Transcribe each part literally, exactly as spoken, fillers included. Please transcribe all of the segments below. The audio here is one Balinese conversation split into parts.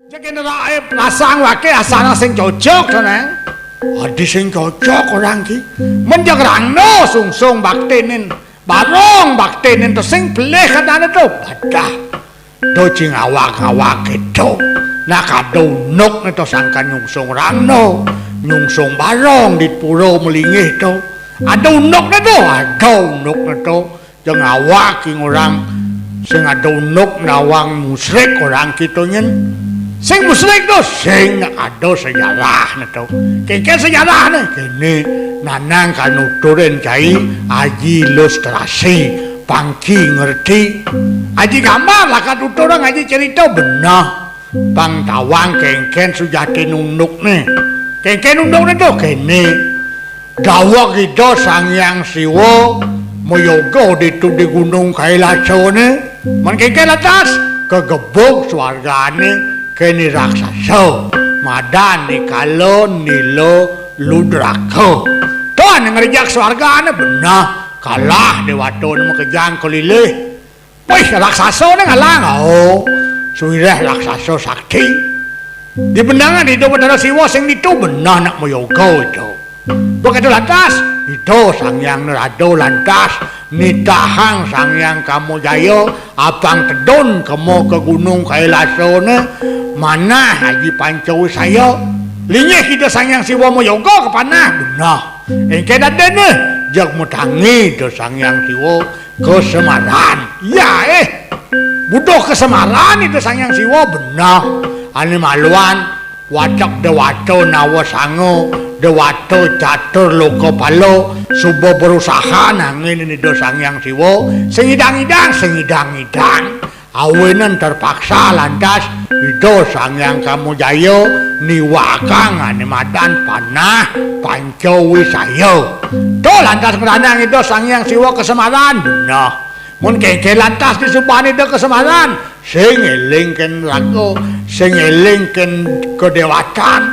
Jek nerake prasangwake asana sing cocok to, Nang. Adi sing cocok orang ki. Men jek rangno sungsung baktinin, barong baktinin to sing pelih kadane to. Badah. Do cing awak-awak keto. Nak ada unuk ne to sangkan nyungsung rangno, nyungsung barong di pura melinggih to. Ada unuk ne to, ada unuk ne to. Jeng awak ing orang sing ada unuk nawang musrik orang kito nyen. Sing musrik to sing ada sejarah ne to. Kengken sejarah ne kene nanang kanuturin cai Aji Ilustrasi pangki ngerti. Aji gambar lah katuturang Aji cerita benah. Pang tawang kengken sujati nunduk ne. Kengken nunduk ne to kene. Daweg Ida Sang Hyang Siwa mayoga ditu di Gunung Kailasa ne. Men kengken lantas kegebug swargane keni raksasa. Madan Nikala Nila Ludraka. To ane ngrejak swargane benah kalah dewata ne makejang kalilih. Wih, raksasa ne ngalang, oh. Suwireh raksasa sakti. Di bendangan Ida Betara Siwa sing ditu benah nak mayoga itu. Begitu lantas, Ida Sang Hyang Narada lantas nitahang Sang Hyang Kamajaya apang tedun kema ke Gunung Kailasa ne manah Aji Pancawisaya. Linggih Ida Sang Hyang Siwa mayoga kapanah benah. Engke dadene jeg matangi Ida Sang Hyang Siwa kasemaran. Ya, eh. Buduh kasemaran Ida Sang Hyang Siwa benah. Ane maluan watek dewata nawa sanga, dewata catur lokapala, suba berusaha nangin Ida Sang Hyang Siwa, sing idang-idang, sing idang-idang. Awinan terpaksa lantas Ida Sang Hyang Kamajaya niwakang ane madan panah Pancawisaya. To lantas ngranang Ida Sang Hyang Siwa kasemaran benah. Mun kengken lantas disubané da kasemaran, sing éling kén raga, sing éling kén kadéwatan.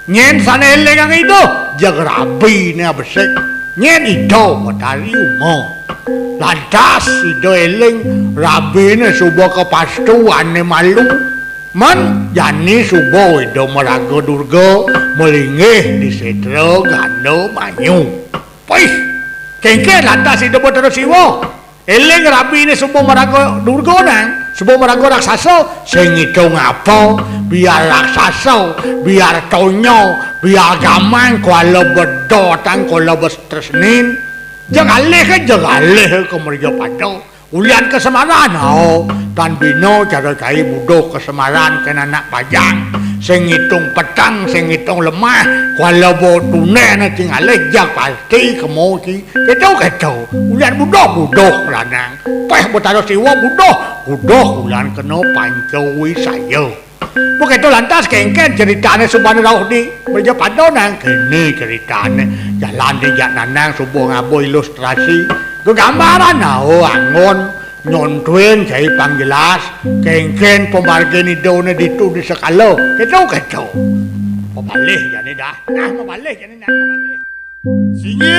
Nyén sané éling kang Ida, jeg rabiné abesik. Nyén Ida Betari Uma. Lantas Ida éling rabiné suba kapastu ané malu. Mén jani suba Ida maraga Durga malinggih di sétra Ganda Mayu. Puih, kénkén lantas Ida Betara Siwa. Éling rabiné suba maraga Durga nang, suba maraga raksasa, sing ngitung apa, biar raksasa, biar tonya, biar gamang, kuala beda, tang kuala bestresnin. Jeg alih, jeg alih ka mrija pada. Ulian kasemaran, ao, tan bina cara cai buduh kasemaran kén anak bajang. Sing ngitung peteng, sing ngitung lemah, kuala ba tuné né cing alih, jeg pasti kema ci. Kéto, kéto. Ulian buduh, buduh lanang. Peh Betara Siwa buduh, buduh ulian kena panca wisaya. Bekéto lantas kénkén ceritané subané rauh di mrija pada nang. Kéné ceritané, jalan di jak nanang suba ngaba ilustrasi. Gegambaran, ao, anggon nyontoin cai pang jelas, kénkén pamargin Idané ditu di sekala. Kéto, kéto. Mabalih jani dah. Nah, mabalih jani nah, mabalih. Singgih!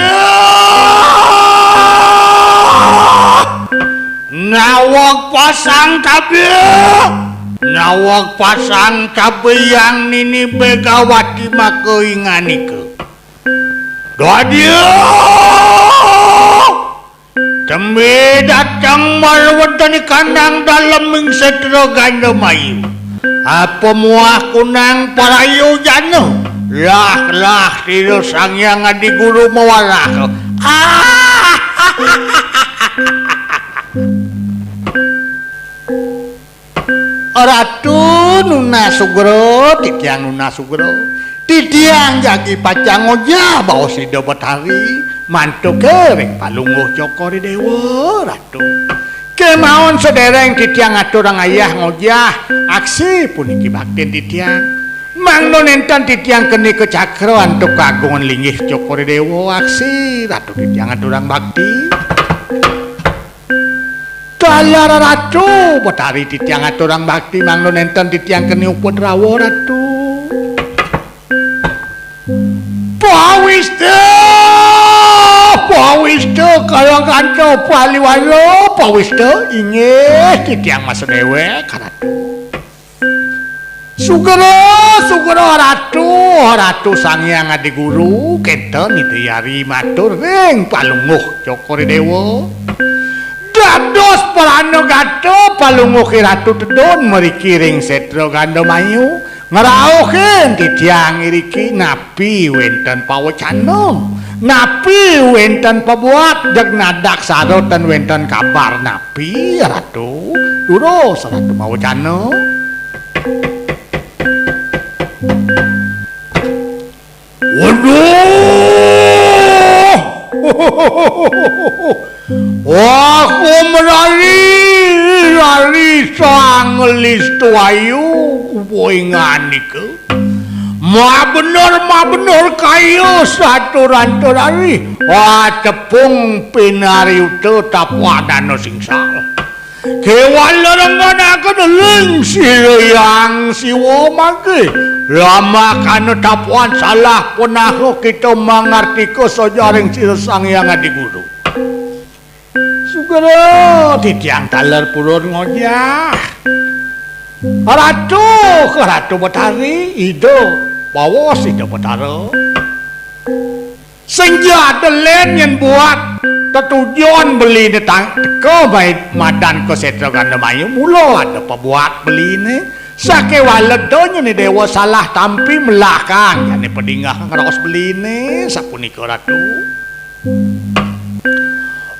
Naweg pasang tabi. Naweg pasang tabi Hyang Nini Begawati maka inganika. Dadia! Tembe dateng marwedani kandang dalem ing sétra Gandamayu. Apa muah kunang parayojana? Lah, lah, sira Sang Hyang Adi Guru mawaraha. Ah! Ratu nunas sugra, titiang nunas sugra. Titiang jagi pacang ngojah baos Ida Betari, mantuka ring Palungguh Cokor I Déwa, Ratu. Kémaon sadéréng titiang aturang ayah ngojah, aksi puniki baktin titiang. Mangda nénten titiang keni kacakra antuk kagungan linggih Cokor I Déwa, aksi Ratu titiang aturang bakti. Talar Ratu, Betari titiang aturang bakti, mangda nénten titiang keni upadrawa, Ratu. Pawista! Pawista, kala kanca paliwala, pawista, inggih titiang masa déwék, Ratu. Sugra, sugra Ratu, Ratu Sang Hyang Adi Guru, kénten Ida Hyang matur ring Palungguh Cokor Déwa. Dados pranagata Palungguh Ratu tedun mriki ring Sétra Gandamayu, ngrauhin titiang iriki napi wénten pawecana, napi wénten pabuat, jeg nadaksara ten wénten kabar napi, Ratu. Durus Ratu mawecana. Waduh! Wah, umrari, rari sang listu ayu, upoingan nika. Mabener, mabener kaya saturan turari. Wah, tepung pinariuta tapuadana singsal. Kéwala rengganaka deling sira Hyang Siwa mangké. Lamakana tapuan salah punaha kita mangartika sajaring sira Sang Hyang Adi Guru. Sugra titiang taler purun ngojah. Ratu, Ratu Betari, Ida, baos Ida Betara. Sing ja ada lén yén buat tetujon beliné tang-, teka mai madan ka Sétra Gandamayu, mula ada pabuat beliné. Sakéwala da nyené déwa salah tampi melahang jani padingeh ngraos beliné, sapunika Ratu.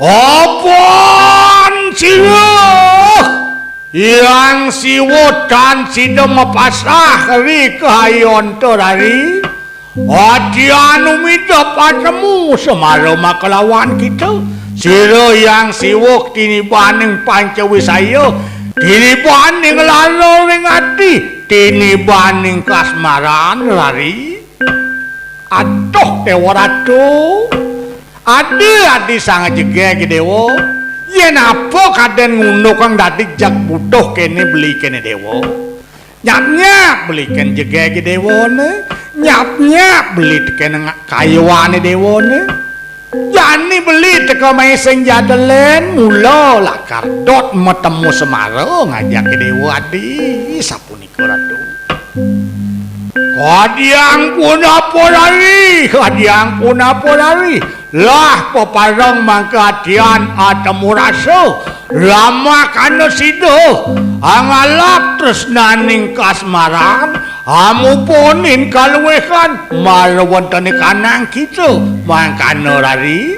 Apan sira Hyang Siwa tan sida mapasrah ri kahayonta rari. Adi anu mita patemu semara makalawan kita. Sira Hyang Siwa tinibaning panca wisaya, tinibaning lara ring ati, tinibaning kasmaran rari. Aduh, Déwa Ratu. Adi, adi sang jegég Déwa. Yén apa kadén ngundukang dadi jag butuh kéné beli kéné Déwa. Nyap-nyap beli kén jegég Déwané. Nyap-nyap beli tekén nga-, kayuané Déwané. Jani beli teka mai sing ja ada lén, mula lakar dot matemu semara ngajak Déwa adi. Sapunika Ratu. Kadiang punapa rari, kadiang punapa rari. Lah pepareng mangkatian atemu rasa, lamakana sida, angalap tresnaning kasmaran, amupunin kaluihan, mara wénten kanang kita, mangkana rari.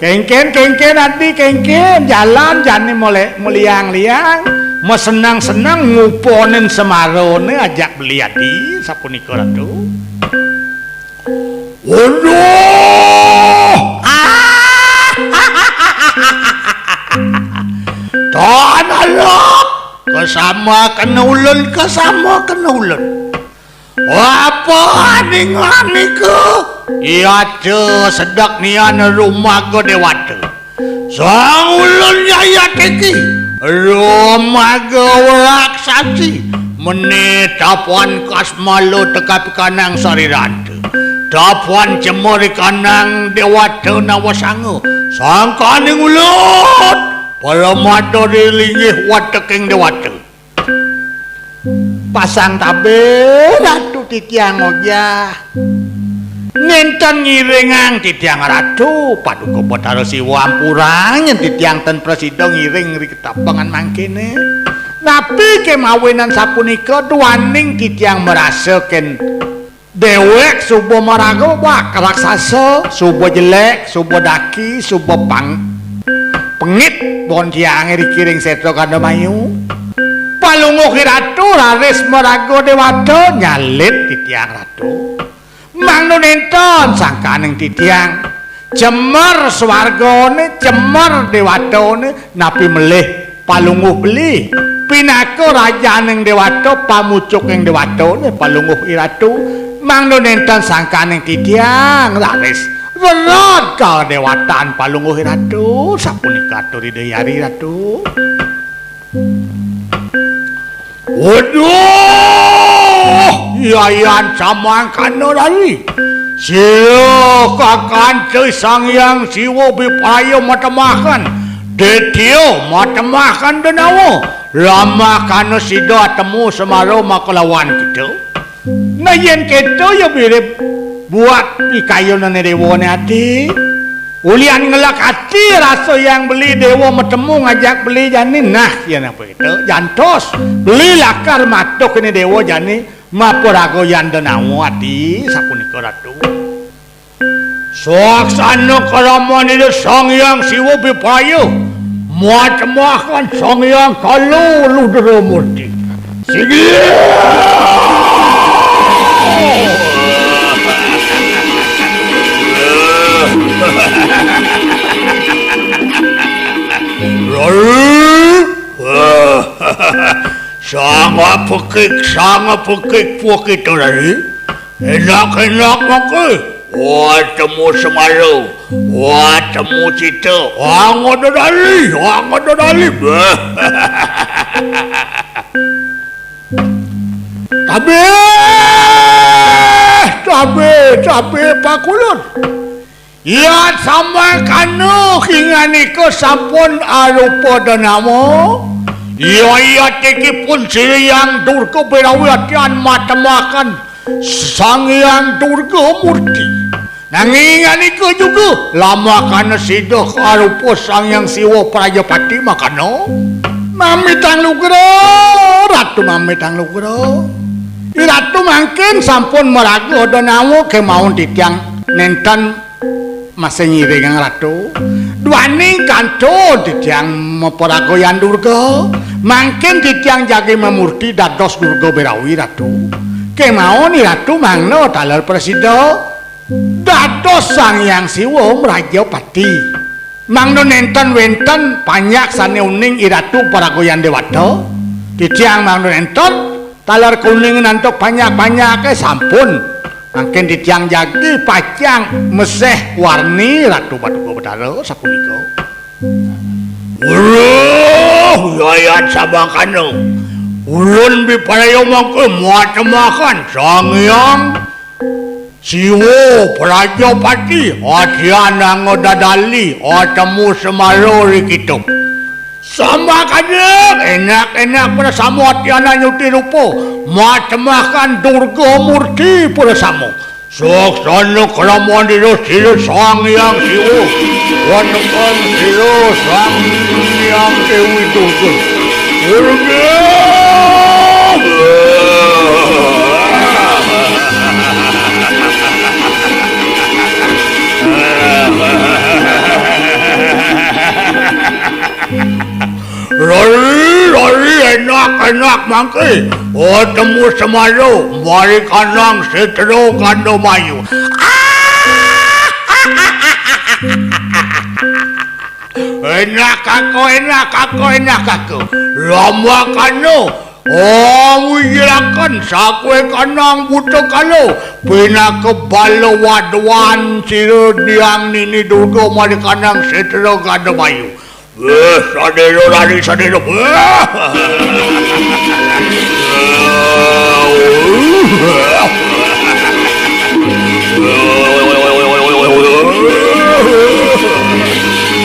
Kénkén, kénkén, adi, kénkén, jalan jani mele-, meliang-liang, maseneng-seneng nguponin semarané ajak beli adi, sapunika Ratu. Waduh! Ah! Tan Allah, kasama kena ulun, kasama kena ulun. Apa aning anika? Iya, sedek nian rumaga déwata. Sang ulun yayat iki, rumaga raksasi, meni tapuan kasmala teka pikanang sariranta. Tapuan cemar ikanang déwata nawasanga. Sangkaning ulun, paramada ri linggih wateking déwata. Pasang tabé Ratu titiang ngojah. Nénten ngiringang titiang Ratu, Paduka Betara Siwa ampurang yén titiang ten prasida ngiring ri ketapengan mangkéné. Napi ké mawinan sapunika duaning titiang marasa kén déwék suba maraga, wah, raksasa, suba jelék, suba daki, suba pang-, pengit bon tiangé ri kiring sétra Gandamayu. Palungguh Ratu raris maraga déwata nyalit titiang Ratu. Mangda nénten sangkaning titiang. Cemer swargané, cemer déwatané, napi melih Palungguh beli pinaka rajaning déwata, pamucuking déwatané Palungguh Iratu, mangda nénten sangkaning titiang raris rered kadéwatan Palungguh Iratu, sapunika atur Ida Hyang Ratu. Waduh, Yayan samangkana rari. Sira kakanca Sang Hyang Siwa bipraya matemahan. Ditya matemah kanda nawa, lamah kana sida atemu semara makalawan kita. Nah, yén kéto ya mirib buat pikayunané déwané ati. Ulian ngelak ati rasa yang beli déwa matemu ngajak beli jani. Nah, yén apa kita jantos beli lakar matuh kéné déwa jani maparaga yanda nawa ati sapunika Ratu. Swaksana krama nira Sang Hyang Siwa bipaya, matemahkan Sang Hyang Kala Ludra Murti. Sigi! Lalu, sanga pekik, sanga pekik puak kita tadi. Enak-enak mangké. Wah, temu semara. Wah, temu cita. Wah, ngoda dali. Wah, ngoda dali. Bah. Tabih, tabih, tabih pakulun. Ya, samakana kinganika sampun arupa danama. Ya, ya, tikipun Sri Hyang Durga Birawi atian matemahaken Sang Hyang Durga Murti. Nanging anika juga lamakana sida arupa Sang Hyang Siwa Prajapati makana. Mamitang lugra, Ratu mamitang lugra. I Ratu mangkin sampun maraga danawa kemawon titiang nenten masih ngiringang Ratu. Duaning kantun titiang maparaga Hyang Durga. Mangkin titiang jagi mamurti dados Durga Birawi Ratu. Kemawon i Ratu mangda taler prasida dados Sang Hyang Siwa Mrajapati. Mangda nenten wenten panjak sane uning i Ratu paraga Hyang Dewata. Titiang mangda nenten taler kuning nantuk panjak-panjake sampun. Mangkin titiang jagi pacang meseh warni Ratu Paduka Betara sapunika. Weruh, yayat sabakana. Ulun biparaya mangke muat temahan Sang Hyang Siwa Prajapati, adian anggo dadali, atemu semara ri kita. Sambah kadek, enak-enak prasama atiana nyuti rupa, matemahaken Durga Murti prasama. Saksana krama nira sira Sang Hyang Siwa, wanekan sira Sang Hyang Dewi Durga. Durga! Lari, lari, enak, enak, mangke. Oh, temu semara, mari kanang setra ganda mayu. Enak aku, enak aku, enak aku. Lama kanu. Oh, wijilaken sakwe kanang buta kalo. Pinaka bala wadwan sira diang nini Durga mari kanang setra ganda mayu. Eh, sadera lari sadera. Eh.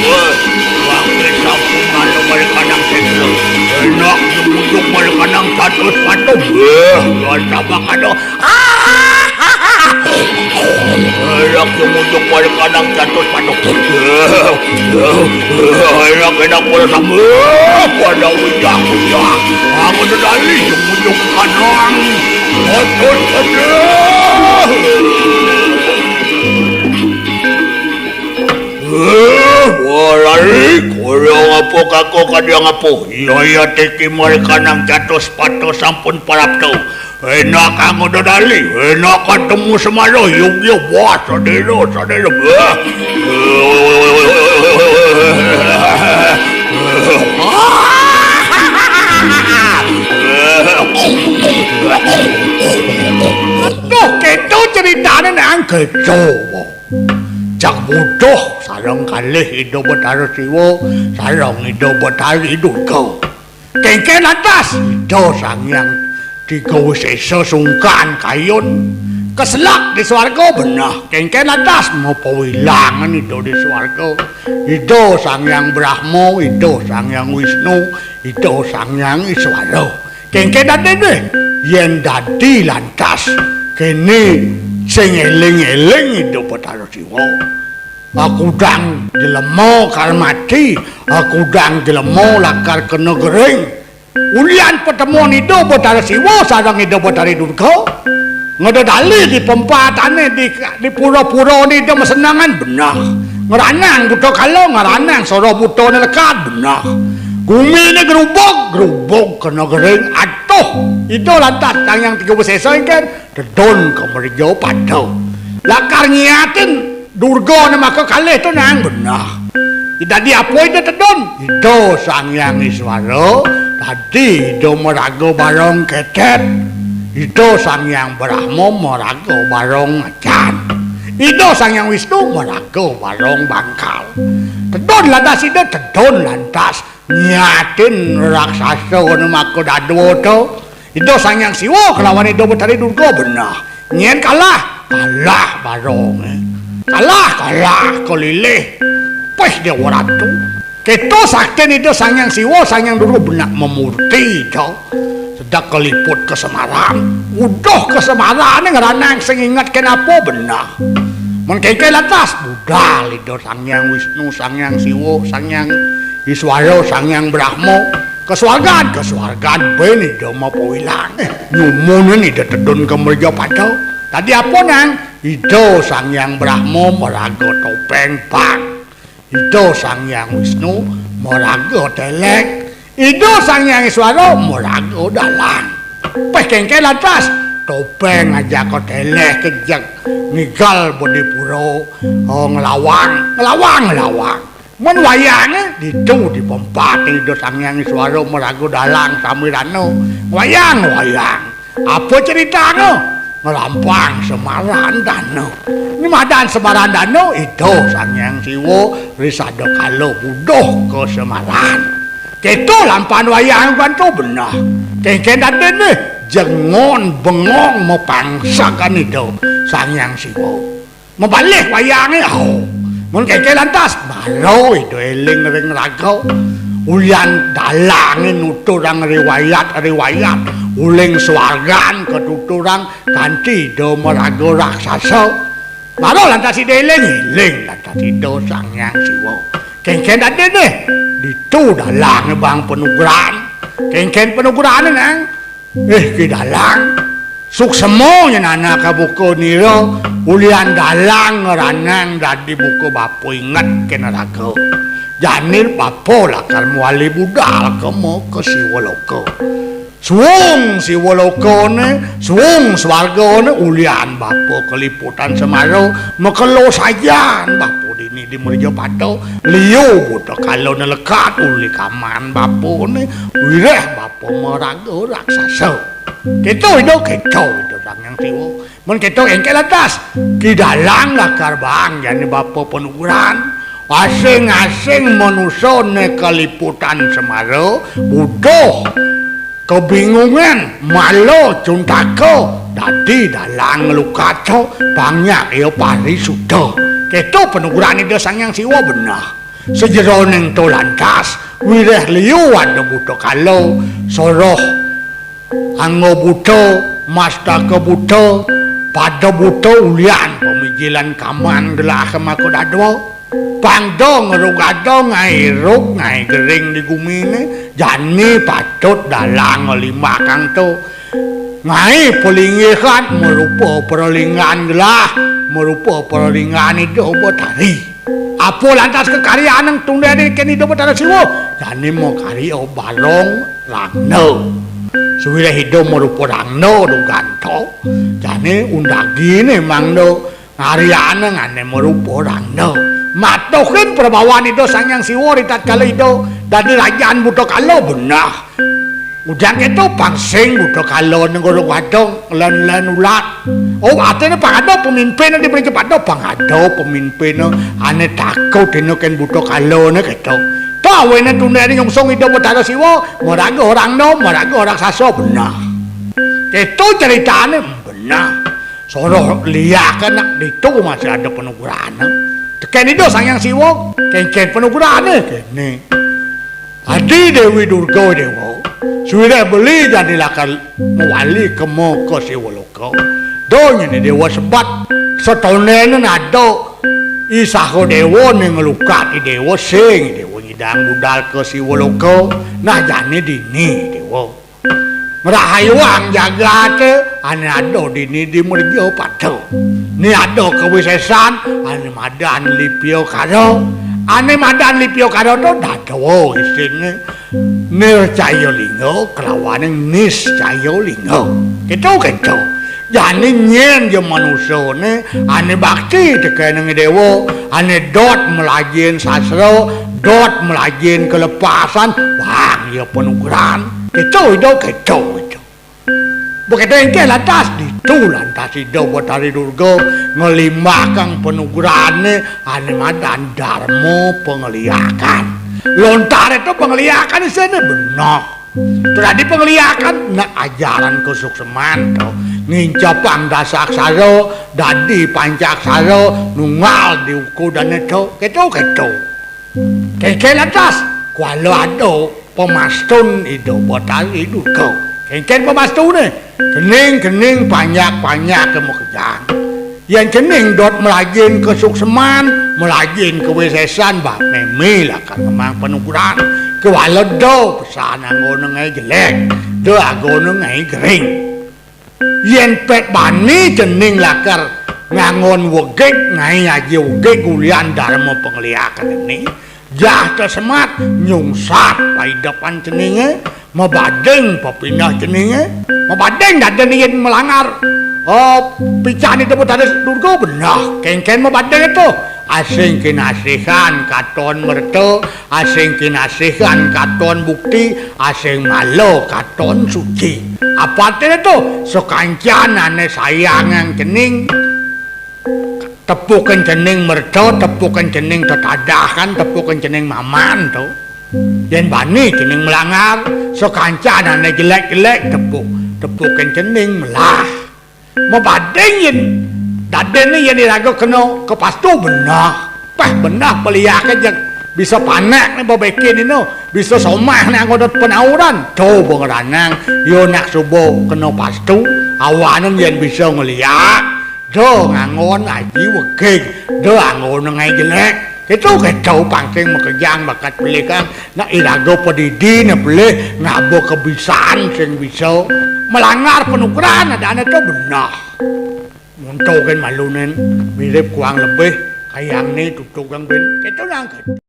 Wah, sampun malu balik kanang setra. Enak nyebujung balik kanang catus patung. Eh, gantama kado. Anak sumunduk balik kanang catus patuk. Enak-enak pula sama. Pada ujang-ujang. Aku terdali sumunduk kanang catus patuk. Eh, walari, kula ngapa kako kadi ngapa? Iya, iya, tiki mari kanang catus patus sampun parapto. Enak anggo dadali, enak ketemu semalo, yuk, yuk, wah, sadelo, sadelo, wah. Aduh, keto ceritane nang keto. Cak bodoh sareng kalih Ida Betara Siwa, sareng Ida Betari Durga. Kengken atas Ida Sang Hyang Tiga Wisesa sungkan kayun. Keselak di swarga beneh. Kénkén lantas mapawilangan Ida di swarga. Ida Sang Hyang Brahma, Ida Sang Hyang Wisnu, Ida Sang Hyang Iswara. Kénkén dadiné yén dadi lantas kéné sing éling-éling Ida Betara Siwa. Akudang jelema kal mati, akudang jelema lakar kena gering. Ulian patemuan Ida Betara Siwa sareng Ida Betari Durga. Ngededali di pempatané di, di pura-pura ni Ida masenengan beneh. Ngranang buta kala, ngranang sora butané lekad beneh. Guminé grubug, grubug kena gering atuh. Ida lantas Sang Hyang Tiga Wisesa éngkén tedun ka mreja pada. Lakar nyiatin Durga né maka kalih to nang beneh. Dadi apa Ida tedun? Ida Sang Hyang Iswara dadi Ida maraga barong ketet. Ida Sang Hyang Brahma maraga barong macan. Ida Sang Hyang Wisnu maraga barong bangkal. Tedun lantas Ida tedun lantas nyiatin raksasa anu maka dadua to. Ida Sang Hyang Siwa kelawan Ida Betari Durga beneh. Nyén kalah, kalah barongé. Kalah, kalah, kalilih. Pih Déwa Ratu. Kéto saktin Ida Sang Hyang Siwa, Sang Hyang Durga beneh mamurti to. Sedek kaliput kasemaran. Uduh kasemarané ngranang sing inget kenapa beneh. Mun kénkén lantas budal Ida Sang Hyang Wisnu, Sang Hyang Siwa, Sang Hyang Iswara, Sang Hyang Brahma. Kaswargan, kaswargan ben Ida mapawilang. Nyumunin Ida tedun ka mreja pada. Dadi apa nang? Ida Sang Hyang Brahma maraga topéng pang. Ida Sang Hyang Wisnu maraga telék. Ida Sang Hyang Iswara maraga dalang. Pih kénkén lantas topéng ajaka telék kejek ngigal Bodipura, oh, nglawang, nglawang, nglawang. Mun wayangé ditu di pempatné Ida Sang Hyang Iswara maraga dalang sami dana. Wayang, wayang. Apa critana? Ngrampang semaran dana. Ni madan semaran dana, Ida Sang Hyang Siwa risada kala buduh ka semaran. Kéto lampahan wayang bantu beneh. Kénkén dadiné jengon bengong mapangsakan Ida Sang Hyang Siwa. Mabalih wayangé, oh. Mun kénkén lantas, mara Ida éling ring raga. Ulian dalangé nuturang riwayat-riwayat, uling swargan katuturang kanti Ida maraga raksasa. Mara lantas Ida éling, éling lantas Ida Sang Hyang Siwa. Kénkén dadiné, ditu dalangé bang panugrahan. Kénkén panugrahané nang. Eh, Ki Dalang, suksma nyén anak kabuka nira, ulian dalang ngranang dadi buka bapa inget kén raga. Jani bapa lakar mawali budal ka maka Siwa Loka. Suung Siwa Lokané, suung swargané, ulian bapa kaliputan semara, makelo sajan bapa dini di mreja pada, liu buta kalané lekad uli kaman bapané, wiréh bapa maraga raksasa. Kéto Ida, kéto Ida Sang Hyang Siwa. Mun kéto éngkén lantas, Ki Dalang lakar bang jani bapa panugrahan. Asing-asing manusa né kaliputan semara, buduh, kabingungan, mala, cuntaka, dadi dalang lukata, pang nyak ia parisuda. Kéto panugrahan Ida Sang Hyang Siwa beneh. Sajeroning to lantas, wiréh liu ada buta kala, soroh angga buta, mastaka buta, pada buta ulian pamijilan kaman gelah maka dadua. Pang da ngrugada ngaé rug ngaé gering di guminé, jani patut dalang limbakang to. Ngaé palinggihan marupa pralinggan gelah, marupa pralinggan Ida Betari. Apa lantas kakaryanang tundéné kén Ida Betara Siwa? Jani makarya barong rangda. Sawiréh Ida marupa rangda duganta. Jani undaginé mangda ngaryanang ané marupa rangda. Matuhin prabawan Ida Sang Hyang Siwa ritatkala Ida dadi rajan buta kala beneh. Ujan kéto pang sing buta kala ning guru wadong lén-lén ulat. Oh, artiné pang ada pemimpin di mriki pada, pang ada pemimpin ané takut ina kén buta kala né kéto. To awiné tundéné nyungsung Ida Betara Siwa, maraga rangda, maraga raksasa beneh. Kéto critané beneh. Soroh liak nak ditu masih ada panugrahané. Tekén Ida Sang Hyang Siwa, kénkén panugrahané kéné. Adi Déwi Durga Déwa, sawiréh beli jani lakar mawali kema ka Siwaloka. Da nyén Déwa sebat, satondéna ada I Sahadéwa né nglukat I Déwa, sing I Déwa nyidang budal ka Siwaloka. Nah, jani dini Déwa ngrahayuang jagaté, ané ada dini di mreja pada. Né ada kawisésan, ané madan Lipyakara. Ané madan Lipyakara to dadua isiné Nircayalingga kalawaning Niscayalingga. Kéto-kéto. Jani nyén ja manusané ané bakti tekéning Déwa, ané dot mlajahin sastra, dot mlajahin kalepasan, wah, ya panugrahan. Kéto Ida, kéto Ida. Bekéto éngkén lantas ditu lantas Ida Betari Durga nglimbakang panugrahané ané madan darma pangliakan. Lontar to pangliakan isiné beneh. To dadi pangliakan, nak ajaran kasukseman to. Ngincapang dasaksara, dadi pancaksara, nunggal di ukudané to. Kéto-kéto. Kénkén lantas, kuala ada pamastun Ida Betari Durga. Kénkén pamastuné, kening-kening panjak-panjaké makejang. Yén kening dot mlajahin kasukseman, mlajahin kawisésan, bah mémé lakar ngemang panugrahan. Kuala da pesan anggona ngaé jelék, da anggona ngaé gering. Yén pét bani cening lakar nganggon wegig, ngaé aji wegig ulian darma pangliakan ené, jah tesemat nyungsat paidepan ceningé, mabading pepineh ceningé, mabading dadin yén melanggar, oh, pican Ida Betari Durga beneh, kénkén mabading to. Asing kinasihan katon merta, asing kinasihan katon bukti, asing mala katon suci. Apa artiné to? Sakancan ané sayangang cening, tepukin cening merta, tepukin cening tetadahan, tepukin cening maman to. Yén bani cening melanggar, sakancan ané jelék-jelék tepuk, tepukin cening melah. Mabading yén dadinné yén iraga kena kapastu beneh. Pah beneh peliaké jeg bisa panak né bebekin ino, bisa somah né anggona panauran. To bengranang, ya nak suba kena pastu, awanan yén bisa ngeliak, da nganggon aji wegig, da anggona ngaé jelék. Kéto-kéto pang sing makejang bakat pelihang, nak iraga padidi né pelih ngaba kabisan sing bisa. Melanggar panugrahan adané to beneh. Muntukin maluné mirip kuang lebih kayangné tutugang bin. Kéto nang kéto.